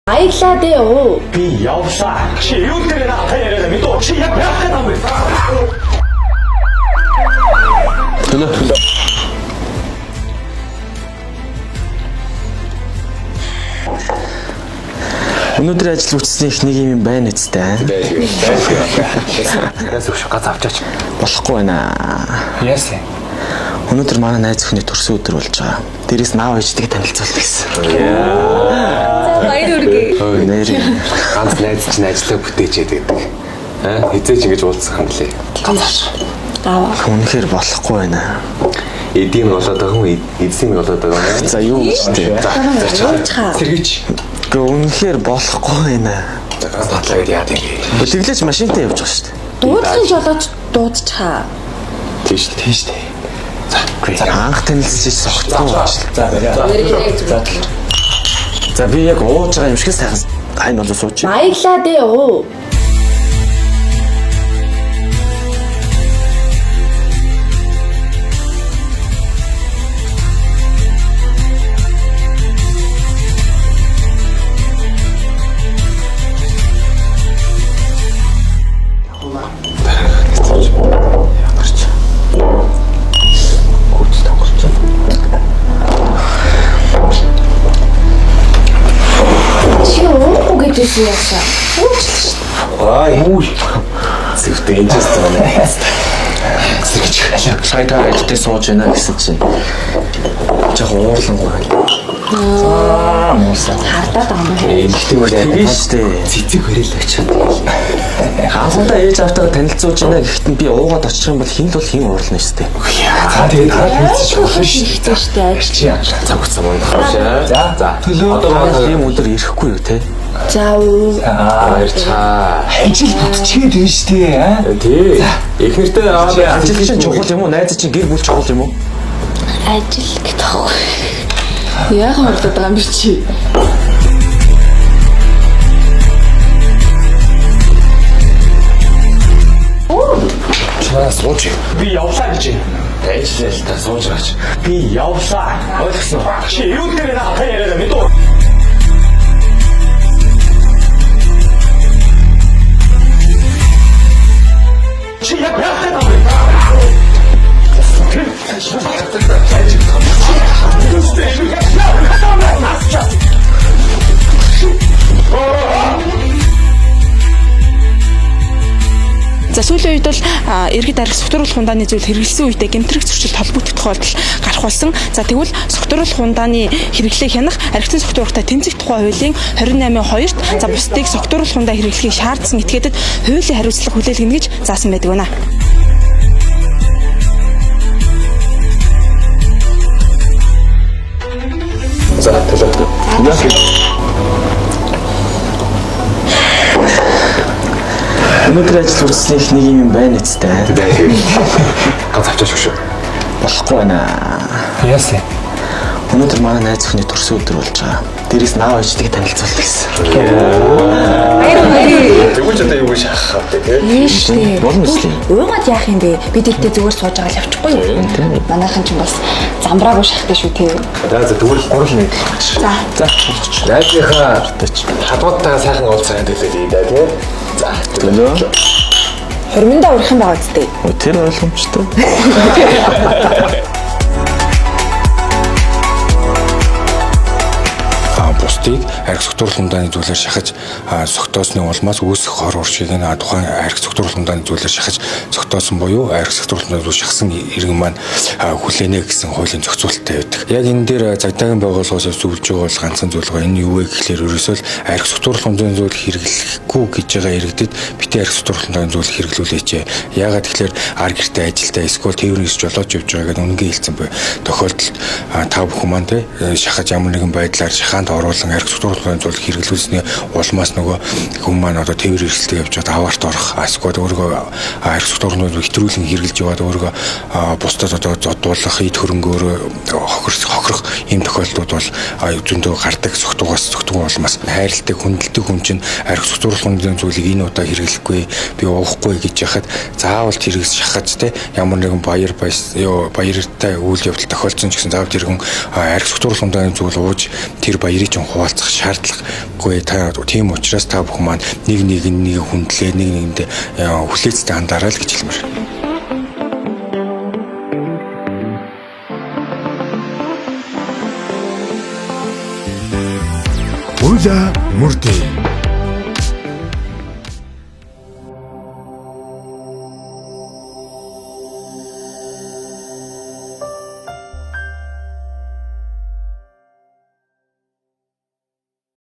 Баярлаа дээ оо. Би явлаа. Чи юу дээр надад яриад мэдүү. Чи яг яах гэдэг юм бэ? Төлөө. Өнөөдрийн ажил бүтсний их нэг юм байна үстэй. Байлгүй. Яас өгш гац авчаач. Болохгүй байна. Яасан. Өнөөдөр манай найз өхний төрсөн өдөр болж байгаа. Дээрээс наав ээжтэйг танилцуулна гэсэн. За баяр хүргэе. Нэр Ганц найз чинь ажиллаа бүтээчээд гэдэг. Аа, хизээч ингэж уулзах юм блэ? Гац авч. Аваа. үнэхээр болохгүй байна. Эдийн болоод байгаа юм, эзэн болоод байгаа юм. За юу гэж тэ. Уучхаа. Сэргийч. Гэхдээ үнэхээр болохгүй байна. За гац татлаа гэдээ яа тийм бэ? Тэглэж машинтай явж байгаа шүү дээ. Дуудлахын жолооч дуудчихаа. Тийм шүү дээ. Тийм шүү дээ. Үгүй анх танилцж согтгүй болж. За за. За би яг ууж байгаа юм шиг сайхан хайн болоо сууч. Баярлаа дээ оо. Ямарч. Гүц тонгорч. Чи уухгүй гэж хэлсэн яасан. Уучлаа шүү. Аа, юу. Зүгтээ энэ ч байна. Сэргийч. Алаа сая ажилдаа сууж байна гэсэн чинь жоохон уурлангүй байна. Аа муусан. Хардаад байгаа юм. Эмэгтэй бол Тэгээ штэ. цэцэг хөрөл очиад. Анхудаа ээж автайгаа танилцуулж байна гэхдээ би уугаад очих юм бол хин л бол хин уурлана штэ. За тэгээд дараа хэлчих болно шүү дээ. Шүү дээ. Чи за гүцсэн мөн хавшаа. За за. Одоо манай ийм өдөр ирэхгүй юу те? За уу. Баярчаа. Ажил бүтчихэд байна шүү дээ. Аа? Тий. Их нэртэй Ажил чинь чухал юм уу? Найз чинь гэр бүл чухал юм уу? Ажил гэдэг аахгүй. Яахан хурдаад байгаа юм бэ чи? Чамаа сууж. Би явлаа гэж. Ажиллаа л та сууж байгаач. Би явлаа. Ойлгосноо. Чи юу дээр надад яриад мэдүү. Чи яг яах гэдэг юм бэ? За сүүлийн үед бол иргэд арх согтууруулах хундааны зүйл хэрэглэсэн үедээ гэмтрэх зөрчилд холбогдох тохиолдол гарах болсон. За тэгвэл согтууруулах хундааны хэрэглээг хянах архитын согтуурахтай тэмцэх тухай хуулийн 28-2-т за бусдыг согтууруулах хундаа хэрэглэхийг шаардсан этгээдэд хуулийн хариуцлага хүлээлгэнэ гэж заасан байдаг байна. За төлөө. Өнөөдрийн ажил бүтсний их нэг юм байна үстэй. Байлгүй. Гац авчаач өгш. Болохгүй байна. Яасан. Өнөөдөр манай найз өхний төрсөн өдөр болж байгаа. Дээрээс наав ээжтэйг танилцуулна гэсэн. Баяр хүргэе. Тэгвэл ч одоо юу гэж шахах вэ те? Тийм шүү дээ. Болно үстэй. Уугаад яах юм бэ? Би тэртээ зүгээр сууж байгаа л явчихгүй юу? Манайхан ч бас замбраагүй шахдаг шүү те. За за тэгвэл Гурал нэг. За. За. найзынхаа хадгуудтайгаа сайхан уулзсан төлөө дээ те. За Төлөө. Хормондоо урах юм байгаа үстэй. Тэр ойлгомжтой. Бусдыг арх согтууруулах хундааны зүйлээр шахаж согтоосны улмаас үүсэх хор уршиг нь тухайн арх согтууруулах хундааны зүйлээр шахаж согтоосон буюу арх согтууруулах хундааны зүйл шахсан иргэн маань хүлээнэ гэсэн хуулийн зохицуулттай байдаг. Яг энэ дээр цагдаагийн байгууллагаас зөвлөж байгаа бол ганцхан зүйл байгаа. Энэ юу вэ гэхлээр ерөөсөө л арх согтууруулах хундааны зүйл хэрэглэхгүй гэж байгаа иргэдэд битээ арх согтууруулах хундааны зүйл хэрэглүүлээч. Яагаад гэхлээр ар гэртээ ажилдаа эсвэл тээврийн эрс жолоож явж байгаа гэдэг үнэнгээ хэлсэн буй. Тохиолдолд та бүхэн маань те шахаж ямар нэгэн байдлаар шахаанд оруулан арх согтууруулах зүйл хэрэглүүлсний улмаас нөгөө хүн маань одоо тээврийн эрсдэлтэй явж байгаад аваарт орох эсвэл өөрийгөө арх согтууруулах зүйл хэтрүүлэн хэрэглэж яваад өөрийгөө бусдад одоо зодуулах, эд хөрөнгөөр хохирох ийм тохиолдлууд бол зөндөө гардаг согтуугаас согтуугийн улмаас хайрладаг хүндэлдэг хүн чинь арх согтууруулах зүйлийг энэ удаа хэрэглэхгүй би уухгүй гэж яхад заавал тэргээс шахаж те ямар нэгэн баяр баяртай үйл явдал тохиолдсон ч гэсэн заавал тэр хүн арх согтууруулах зүйл ууж тэр баярыг ч хуучин хуваалцах шаардлагагүй. Та тийм учраас та бүхэн маань нэг нэг нэг хүндлээ, нэг нэгэндээ хүлээцтэй хандаарай л гэж хэлмээр. Ула мөрдөө.